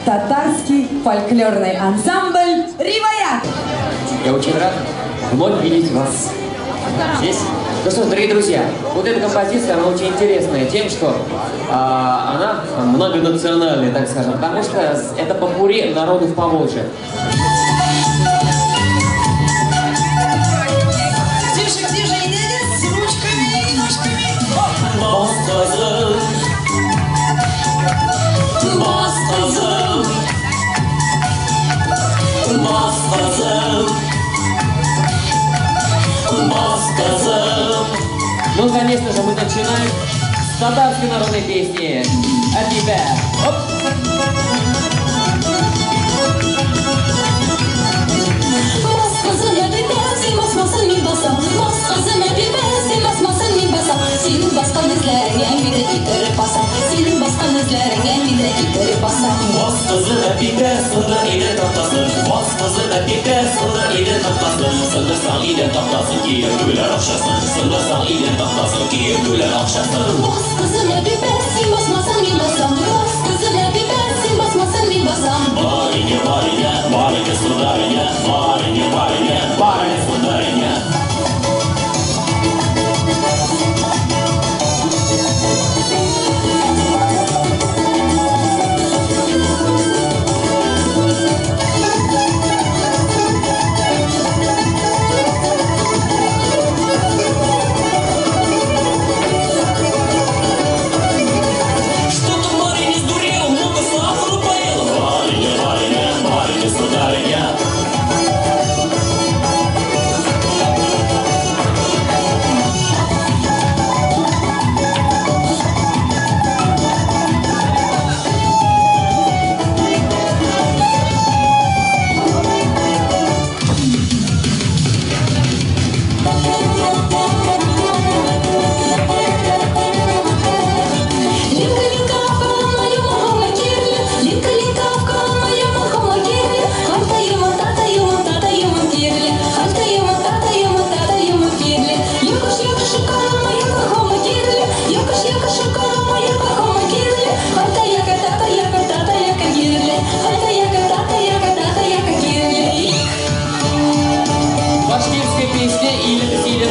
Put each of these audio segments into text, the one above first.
Татарский фольклорный ансамбль «Риваят». Я очень рад вновь видеть вас здесь. Ну что, дорогие друзья, вот эта композиция, она очень интересная тем, что она многонациональная, так скажем, потому что это попурри народов Поволжья. Тише, тише, едет с ручками и ножками. Ну, конечно же, мы начинаем с татарской народной песни «Әпипә». Оп!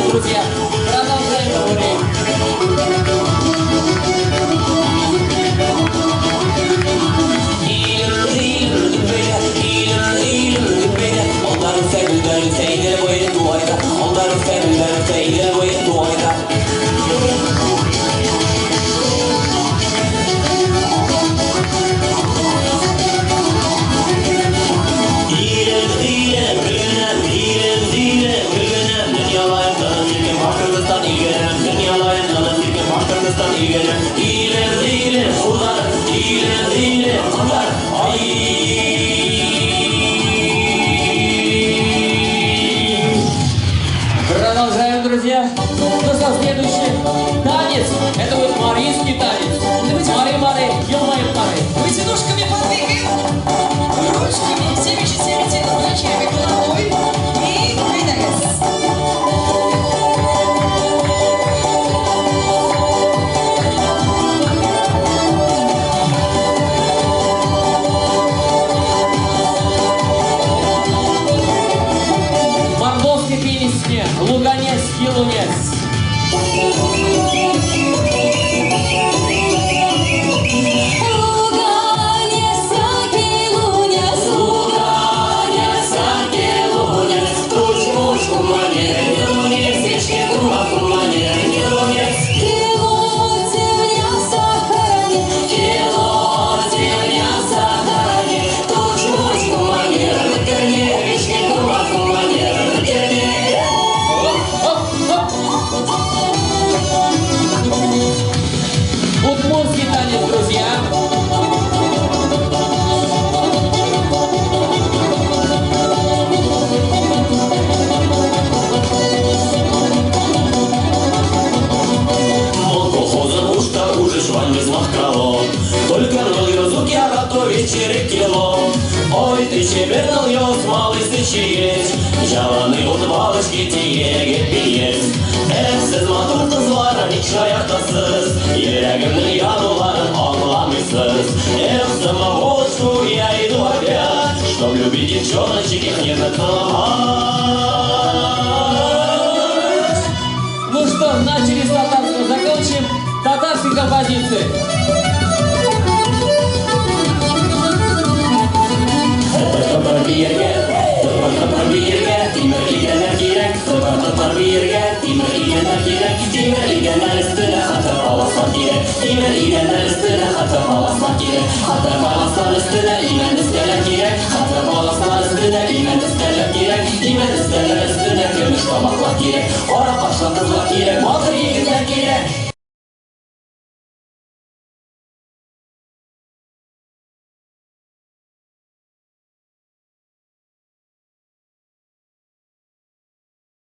Друзья, продолжаем говорить. Продолжаем, друзья. Ну что, следующий танец. Это будет марийский танец. Мари-мари, ё-май-мари. Давайте ножками подвигаем, ручками, всеми частями тела, плечами, головой и двигаемся. Луганец, Елунец. Удмуртский танец, друзья. Ой, ты чебернал ёс, малый сычиеть, Жаланы от балышки тиеге пиеть. Эпсіз матур кызлары ничаяқтасыз, Йөрәгемнең януларын аңламыйсыз. Эх, самоволочку я Девчоночек их нежно целовать. Ну что, начали с татарского, закончим татарской композицией. Тыпыр-тыпыр биергә, тыпыр-тыпыр биергә, тимер идәннәр кирәк. Тыпыр-тыпыр биергә, тимер идәннәр кирәк. Тимер идәннәр өстенә хәтфә паласлар кирәк. Тимер идәннәр өстенә хәтфә паласлар кирәк. Хәтфә паласлар өстенә имән өстәлләр кирәк. Хәтфә паласлар өстенә имән өстәлләр кирәк. Имән өстәлләр өстенә көмеш табаклар кирәк. Кара кашлы кызлар кирәк, батыр